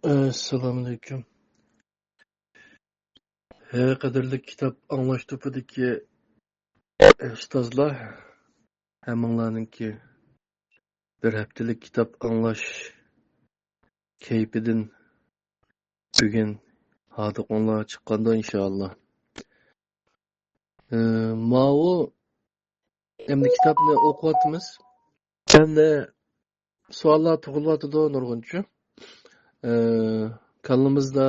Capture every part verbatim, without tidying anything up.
ئەسسالامۇئەلەيكۇم. ھە، قەدىرلىك كىتاب ئاڭلاش توپىدىكى ئۇستازلار، ھەممىڭلارنىڭكى بىر ھەپتىلىك كىتاب ئاڭلاش كەيپىدىن بۈگۈن ھاردۇقۇڭلار چىققاندۇ، ئىنشائاللا. ئى، ماۋۇ ئەمدى كىتابنى ئوقۇۋاتىمىز. ئەمدى سوئاللار تۇغۇلۇۋاتىدۇ نۇرغۇنچە. ئى، كاللىمىزدا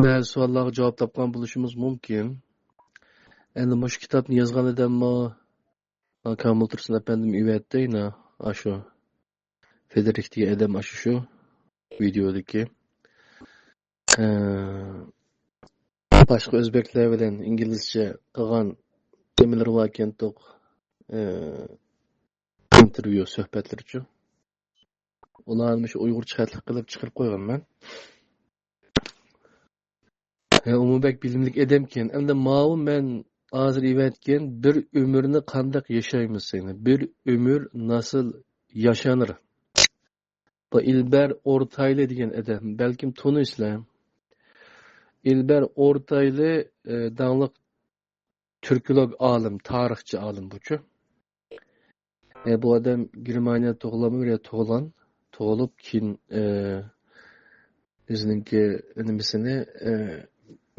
بەزى سوئاللارغا جاۋاب تاپقان بولۇشىمىز مۇمكىن. ئەمدى مۇشۇ كىتابنى يازغان ئادەممۇ كامىل تۇرسۇن ئەپەندىم ئېۋەتتى، يەنە ئاشۇ فېدېرىك دېگەن ئادەم ئاشۇ شۇ ۋىدېئودىكى. ئە، باشقا ئۆزبەكلەر بىلەن ئىنگلىزچە قىلغان نېمىلىرى باركەنتۇق، ئە، ئىنتېرۋيۇ سۆھبەتلىرىچۇ. ئۇلارنى مۇشۇ ئۇيغۇرچە خەتلىك قىلىپ چىقىرىپ قويغان مەن. ھە، ئۇمۇ بەك بىلىملىك ئادەمكەن. ئەمدى ماۋۇ مەن ھازىر ئېۋەتكەن بىر ئۆمۈرنى قانداق ياشايمىز سېنى؟ بىر ئۆمۈر ناسىل ياشانىر. بۇ ئىلبەر ئورتايلى دېگەن ئادەم. بەلكىم تونۇيسىلەر. ئىلبەر ئورتايلى، ئە، داڭلىق تۈركولوگ ئالىم، تارىخچى ئالىم بۇچۇ. ئە، بۇ ئادەم گېرمانىيەدە تۇغۇلغانمۇ، يا تۇغۇلغان، تۇغۇلۇپ، كېيىن، ئە، ئۆزىنىڭكى نېمىسىنى، ئە،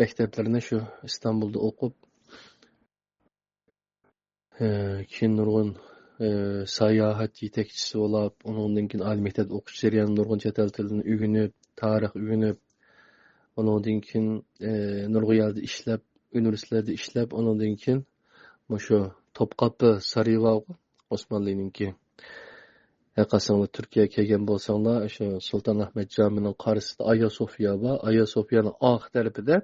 مەكتەپلىرىنى شۇ ئىستانبۇلدا ئوقۇپ، ئە، كېيىن نۇرغۇن، ئە، ساياھەت يېتەكچىسى بولاپ، ئۇنىڭدىن كېيىن ئالىي مەكتەپتە ئوقۇش جەريانىدا نۇرغۇن چەت ئەل تىلىنى ئۆگىنىپ، تارىخ ئۆگىنىپ، ئۇنىڭدىن كېيىن، ئە، نۇرغۇن يەردە ئىشلەپ، ئۇنىۋېرسىتېتلاردا ئىشلەپ، ئۇنىڭدىن كېيىن مۇشۇ توپقاپى سارىيى بارغۇ، ئوسمانلىنىڭكى. ھەرقايسىڭلار تۈركىيەگە كەلگەن بولساڭلار، شۇ سۇلتان ئەھمەت جامىنىڭ قارشىسىدا ئايا سوفىيا بار. ئايا سوفىيانىڭ ئارقا تەرىپىدە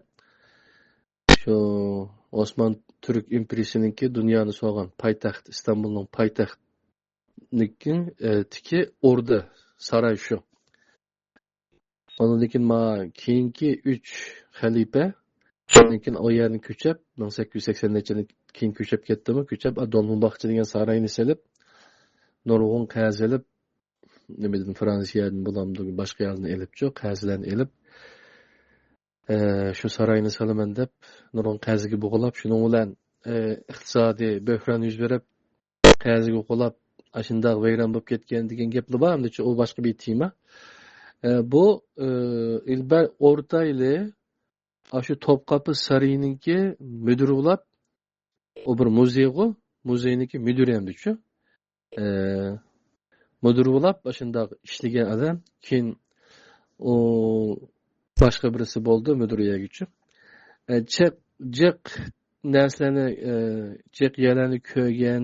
شۇ ئوسمان تۈرك ئىمپېرىيىسىنىڭكى دۇنيانى سورىغان پايتەخت، ئىستانبۇلنىڭ پايتەختىنىڭكى، ئە، تىكى ئوردا، ساراي شۇ. ئۇنىڭدىن كېيىن ما كېيىنكى ئۈچ خەلىپە، ئۇنىڭدىن كېيىن ئۇ يەردىن كۆچۈپ، مىڭ سەككىز يۈز سەكسەن نەچچىدىن كېيىن كۆچۈپ كەتتىمۇ، كۆچۈپ، دولمىباخچە دېگەن ساراينى سېلىپ، نۇرغۇن قەرز ئېلىپ، نېمىدىن، فرانسىيەدىن بولامدۇ، باشقا يەردىن ئېلىپچۇ، قەرزلەرنى ئېلىپ، ئە، شۇ ساراينى سالىمەن دەپ، نۇرغۇن قەرزگە بوغۇلاپ، شۇنىڭ بىلەن، ئە، ئىقتىسادىي بۆھران يۈز بېرىپ، قەرزگە بوغۇلاپ، ئاشۇنداق ۋەيران بولۇپ كەتكەن دېگەن گەپلا بار، ئەمدىچۇ ئۇ باشقا بىر تېما. ئە، بۇ، ئە، ئىلبەر ئورتايلى ئاشۇ توپقاپى سارىيىنىڭكى مۇدىرى بولاپ، ئۇ بىر مۇزېيغۇ، مۇزېينىڭكى مۇدىرى ئەمدىچۇ. ئە، مۇدىر بولاپ ئاشۇنداق ئىشلىگەن ئادەم. كېيىن ئۇ باشقا بىرسى بولدى مۇدىر يەرگىچۇ. ئە، جىق، جىق نەرسىلەرنى، ئە، جىق يەرلەرنى كۆرگەن،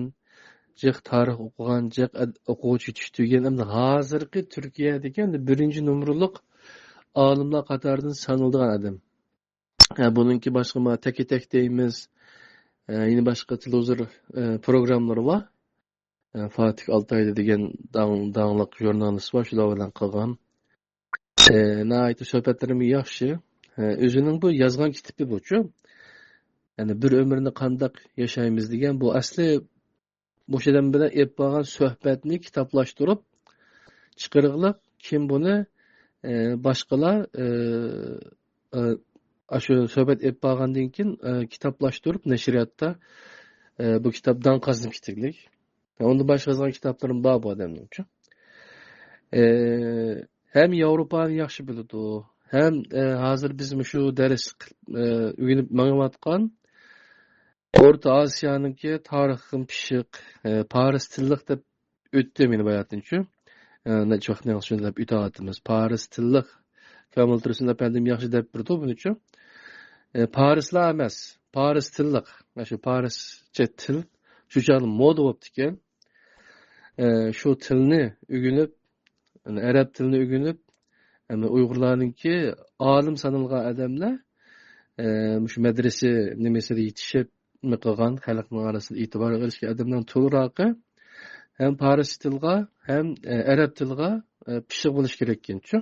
جىق تارىخ ئوقۇغان، جىق ئەد-، ئوقۇغۇچى يېتىشتۈرگەن، ئەمدى ھازىرقى تۈركىيەدىكى ئەمدى بىرىنچى نومۇرلۇق ئالىملار قاتارىدىن سانىلىدىغان ئادەم. ئە، بۇنىڭكى باشقا ما تەككە تەك دەيمىز. ئە، يەنە باشقا تېلېۋىزور، ئە، پروگراممىلىرى بار. ئە، فاتىھ ئالتايلى دېگەن داڭ-، داڭلىق ژۇرنالىست بار، شۇلار بىلەن قىلغان. ئە، ناھايىتى سۆھبەتلىرىمۇ ياخشى. ئە، ئۆزىنىڭ بۇ يازغان كىتابى بۇچۇ. يەنى بىر ئۆمۈرنى قانداق ياشايمىز دېگەن بۇ ئەسلى مۇشۇ ئادەم بىلەن ئېلىپ بارغان سۆھبەتنى كىتابلاشتۇرۇپ چىقىرغىلىق، كېيىن بۇنى، ئە، باشقىلار، ئە، ئە، ئاشۇ سۆھبەت ئېلىپ بارغاندىن كېيىن، ئە، كىتابلاشتۇرۇپ نەشرىياتتا، ئە، بۇ كىتاب داڭ قازىنىپ كېتىگلىك. ئۇندىن باشقا يازغان كىتابلىرىمۇ بار بۇ ئادەمنىڭچۇ. ئە، ھەم ياۋروپانى ياخشى بىلىدۇ، ھەم، ئە، ھازىر بىز مۇشۇ دەرس، ئە، ئۆگىنىپ مېڭىۋاتقان ئورتا ئاسىيانىڭكى تارىخىدىن پىششىق، ئە، پارس تىللىق دەپ ئۆتتى مېنى باياتىنچۇ. ئە، نەچچە ۋاقىتنى ياخشى دەپ ئۆتۈۋاتىمىز. پارس تىللىق. كامىل تۇرسۇن ئەپەندىم ياخشى دەپ بېرىدۇ بۇنىچۇ. ئە، پارسلار ئەمەس، پارس تىللىق. مانا شۇ پارسچە تىل شۇ چاغدا مودا بوپتىكەن. ئە، شۇ تىلنى ئۆگىنىپ، يەنى ئەرەب تىلىنى ئۆگىنىپ، يەنى ئۇيغۇرلارنىڭكى ئالىم سانالغان ئادەملەر، ئە، مۇشۇ مەدرىسە نېمىسىدە يېتىشىپ نېمە قىلغان، خەلقنىڭ ئارىسىدا ئېتىبارغا ئېرىشكەن ئادەملەرنىڭ تولىراقى ھەم پارسچە تىلغا، ھەم، ئە، ئەرەب تىلىغا، ئە، پىششىق بولۇش كېرەككەنچۇ.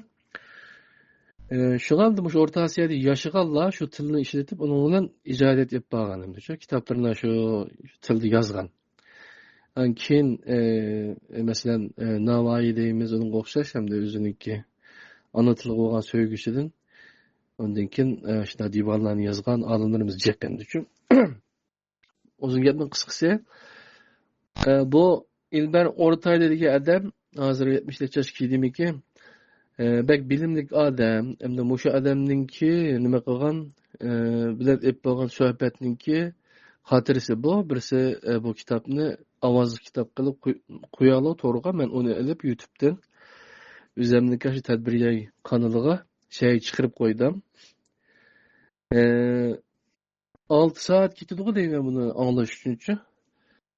ئە، شۇڭا ئەمدى مۇشۇ ئورتا ئاسىيادا ياشىغانلار شۇ تىلنى ئىشلىتىپ، ئۇنىڭ بىلەن ئىجادىيەت ئېلىپ بارغان ئەمدىچۇ. كىتابلىرىنى شۇ تىلدا يازغان. ئاندىن كېيىن، ئە، مەسىلەن، ئە، ناۋايى دەيمىز، ئۇنىڭغا ئوخشاش ھەمدە ئۆزىنىڭكى ئانا تىلغا بولغان سۆيگۈسىدىن، ئۇندىن كېيىن، ئە، شۇنداق دىۋانلارنى يازغان ئالىملىرىمىز جىق ئەمدىچۇ. ئۇزۇن گەپنىڭ قىسقىسى، ئە، بۇ ئىلبەر ئورتايلى دېگەن ئادەم ھازىر يەتمىش نەچچە ياشقا كىردىمىكىن، ئە، بەك بىلىملىك ئادەم، ئەمدى مۇشۇ ئادەمنىڭكى نېمە قىلغان، ئە، بىلەن ئېلىپ بولغان سۆھبەتنىڭكى خاتىرىسى بۇ. بىرسى، ئە، بۇ كىتابنى ئاۋازلىق كىتاب قىلىپ قوي-، قويايلى تورغا، مەن ئۇنى ئېلىپ يۇتۇبتىن ئۆزۈمنىڭكى شۇ تەدبىر ياي قانىلىغا شەي چىقىرىپ قويدۇم. ئە، ئالتە سائەت كېتىدىغۇ دەيمەن بۇنى ئاڭلاش ئۈچۈنچۇ.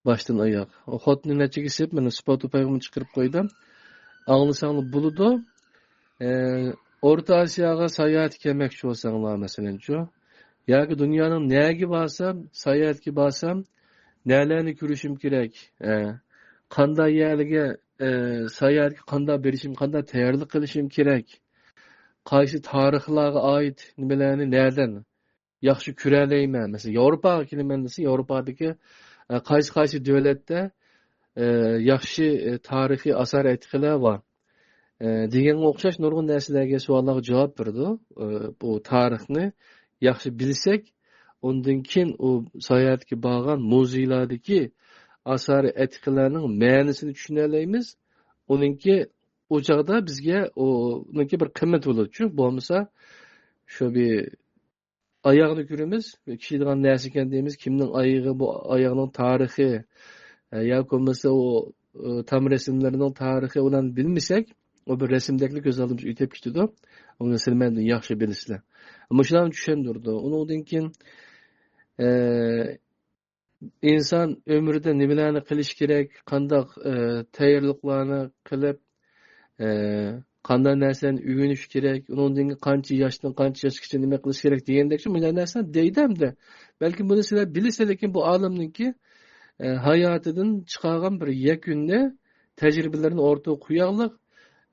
باشتىن ئاياغ. خوتۇننى نەچچىگە سېلىپ، مانا، سپوتىفايغىمۇ چىقىرىپ قويدۇم. ئاڭلىساڭلار بولىدۇ. ئە، ئورتا ئاسىياغا ساياھەتكە كەلمەكچى بولساڭلار، مەسىلەنچۇ. ياكى دۇنيانىڭ نەگە بارسام، ساياھەتكە بارسام، نەلەرنى كۆرۈشۈم كېرەك؟ ئە، قانداق يەرلەرگە، ئە، ساياھەتكە قانداق بېرىشىم، قانداق تەييارلىق قىلىشىم كېرەك؟ قايسى تارىخلارغا ئائىت نېمىلەرنى نەدىن ياخشى كۆرەلەيمەن. مەسىلەن، ياۋروپاغا كېلىمەن دېسە، ياۋروپادىكى، ئە، قايسى، قايسى دۆلەتتە، ئە، ياخشى، ئە، تارىخىي ئاسار ئەتىقىلەر بار، ئە، دېگەنگە ئوخشاش نۇرغۇن نەرسىلەرگە، سوئاللارغا جاۋاب بېرىدۇ. ئە، بۇ تارىخنى ياخشى بىلسەك، ئۇندىن كېيىن ئۇ ساياھەتكە بارغان مۇزېيلاردىكى ئاسار ئەتىقىلەرنىڭ مەنىسىنى چۈشىنەلەيمىز. ئۇنىڭكى ئۇ چاغدا بىزگە ئۇنىڭكى بىر قىممىتى بولىدۇ. چۈنكى بولمىسا، شۇ بىر ئاياغنى كۆرىمىز، كىشىدىغان نەرسە ئىكەن دەيمىز، كىمنىڭ ئايىغى، بۇ ئاياغنىڭ تارىخى، ئە، ياكى بولمىسا ئۇ، ئە، تام رەسىملىرىنىڭ تارىخى، ئۇلارنى بىلمىسەك، ئۇ بىر رەسىمدەكلا كۆز ئالدىمىزغا ئۆتۈپ كېتىدۇ. ئۇنى سىلەر مەندىن ياخشى بىلىسىلەر. مۇشۇلارنى چۈشەندۈرىدۇ. ئۇنىڭدىن كېيىن، ئە، ئىنسان ئۆمرىدە نېمىلەرنى قىلىش كېرەك، قانداق، ئە، تەييارلىقلارنى قىلىپ، ئە، قانداق نەرسىلەرنى ئۆگىنىش كېرەك، ئۇنىڭدىن كېيىن قانچە ياشتىن قانچە ياشقىچە نېمە قىلىش كېرەك دېگەندەك شۇ مۇنداق نەرسىلەرنى دەيدۇ ئەمدى. بەلكىم بۇنى سىلەر بىلىسىلەر، لېكىن بۇ ئالىمنىڭكى، ئە، ھاياتىدىن چىقارغان بىر يەكۈننى، تەجرىبىلىرىنى ئورتىغا قوياقلىق.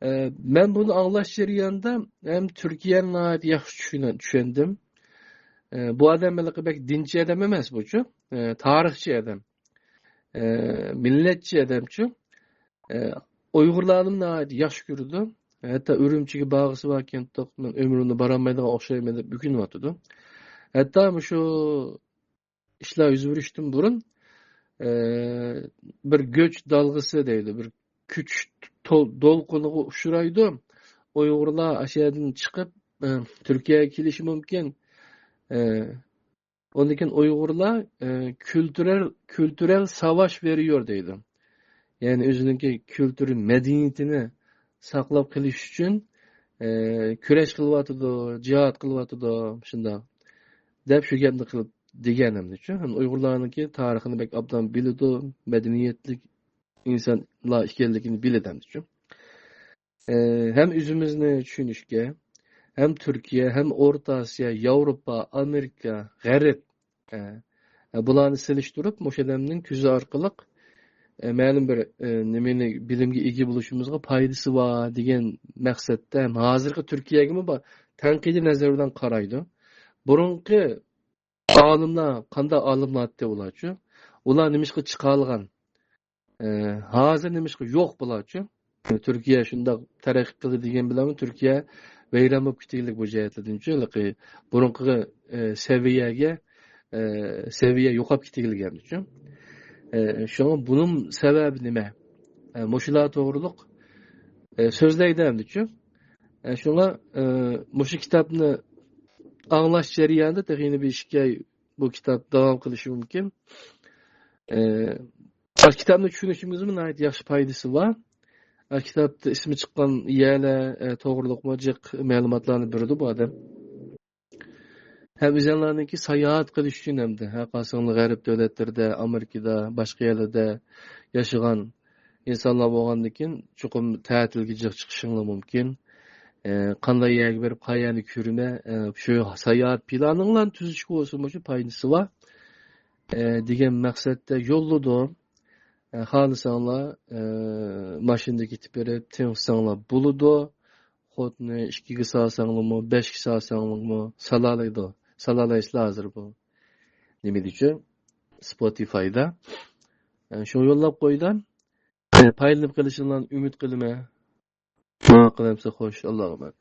ئە، مەن بۇنى ئاڭلاش جەريانىدا ھەم تۈركىيەنى ناھايىتى ياخشى چۈشىنە-، چۈشەندىم. ئە، بۇ ئادەم ھېلىقى بەك دىنچى ئادەم ئەمەس بۇچۇ. ئە، تارىخچى ئادەم. ئە، مىللەتچى ئادەمچۇ. ئە، ئۇيغۇرلارنىمۇ ناھايىتى ياخشى كۆرىدۇ. ھەتتا ئۈرۈمچىگە بارغۇسى باركەن، مەن ئۆمرۈمدە بارالمايدىغان ئوخشايمەن دەپ ئۆكۈنۈۋاتىدۇ. ھەتتا مۇشۇ ئىشلار يۈز بېرىشتىن بۇرۇن، ئە، بىر گۆچ دالغىسى دەيدۇ، بىر كۆچۈش تول-، دولقۇنىغا ئۇچرايدۇ. ئۇيغۇرلار ئاشۇ يەردىن چىقىپ، ئە، تۈركىيەگە كېلىشى مۇمكىن. ئە، ئۇندىن كېيىن ئۇيغۇرلار، ئە، كۈلتۈرەل، كۈلتۈرەل ساۋاش ۋېرىيور دەيدۇ. يەنى ئۆزىنىڭكى كۈلتۈر مەدەنىيىتىنى ساقلاپ قېلىش ئۈچۈن، ئە، كۈرەش قىلىۋاتىدۇ، جىھاد قىلىۋاتىدۇ، شۇنداق دەپ شۇ گەپنى قىلىپ دېگەن ئەمدىچۇ. ھەم ئۇيغۇرلارنىڭكى تارىخىنى بەك ئابدان بىلىدۇ، مەدەنىيەتلىك ئىنسانلار ئىكەنلىكىنى بىلىدۇ ئەمدىچۇ. ئە، ھەم ئۆزىمىزنى چۈشىنىشكە، ھەم تۈركىيە، ھەم ئورتا ئاسىيا، ياۋروپا، ئامېرىكا، غەرب، ئە، ئە، بۇلارنى سېلىشتۇرۇپ، مۇشۇ ئادەمنىڭ كۆزى ئارقىلىق، ئە، مەلۇم بىر، ئە، نېمىنى، بىلىمگە ئىگە بولۇشىمىزغا پايدىسى بار دېگەن مەقسەتتە، ھەم ھازىرقى تۈركىيەگىمۇ بار، تەنقىدىي نەزەر بىلەن قارايدۇ. بۇرۇنقى ئالىملار قانداق ئالىملار ئىدى ئۇلارچۇ؟ ئۇلار نېمىشقا چىقالىغان؟ ئە، ھازىر نېمىشقا يوق بۇلارچۇ؟ تۈركىيە شۇنداق تەرەققىي قىلدى دېگەن بىلەنمۇ تۈركىيە ۋەيران بولۇپ كېتىگلىك بۇ جەھەتلەردىنچۇ، ھېلىقى بۇرۇنقى، ئە، سەۋىيەگە، ئە، سەۋىيە يوقاپ كېتىگلىكەنچۇ. ئە، شۇڭا بۇنىڭ سەۋەبى نېمە؟ ئە، مۇشۇلار توغرۇلۇق، ئە، سۆزلەيدۇ ئەمدىچۇ. ئە، شۇڭا، ئە، مۇشۇ كىتابنى ئاڭلاش جەريانىدا تېخى يەنە بىر ئىككى ئاي بۇ كىتاب داۋام قىلىشى مۇمكىن. ئە، ئاشۇ كىتابنى چۈشىنىشىمىزمۇ ناھايىتى ياخشى پايدىسى بار. ئاشۇ كىتابتا ئىسمى چىققان يەرلەر، ئە، توغرۇلۇقمۇ جىق مەلۇماتلارنى بېرىدۇ بۇ ئادەم. ھەم ئۆزۈڭلارنىڭكى ساياھەت قىلىش ئۈچۈن ھەمدە، ھە، قالساڭلار غەرب دۆلەتلىرىدە، ئامېرىكىدا، باشقا يەرلەردە ياشىغان ئىنسانلار بولغاندىكىن، چوقۇم تەتىلگە جىق چىقىشىڭلار مۇمكىن. ئە، قانداق يەرگە بېرىپ، قايەرنى كۆرىمەن، ئە، شۇ ساياھەت پىلانىڭلارنى تۈزۈشكە بولسىمۇ شۇ پايدىسى بار، ئە، دېگەن مەقسەتتە يوللىدۇم. ئە، خالىساڭلار، ئە، ماشىنىدا كېتىپ بېرىپ تىڭشىساڭلار بولىدۇ. خوتۇننى ئىككىگە سالساڭلارمۇ، بەشكە سالساڭلارمۇ سالالايدۇ. سالالايسىلەر ھازىر بۇ نېمىدىچۇ؟ سپوتىفايدا. شۇ يوللاپ قويدۇم. ئە، پايدىلىنىپ قېلىشىڭلارنى ئۈمىد قىلىمەن. دۇئا قىلىمسىز، خوش، ئاللاغا ئامانەت.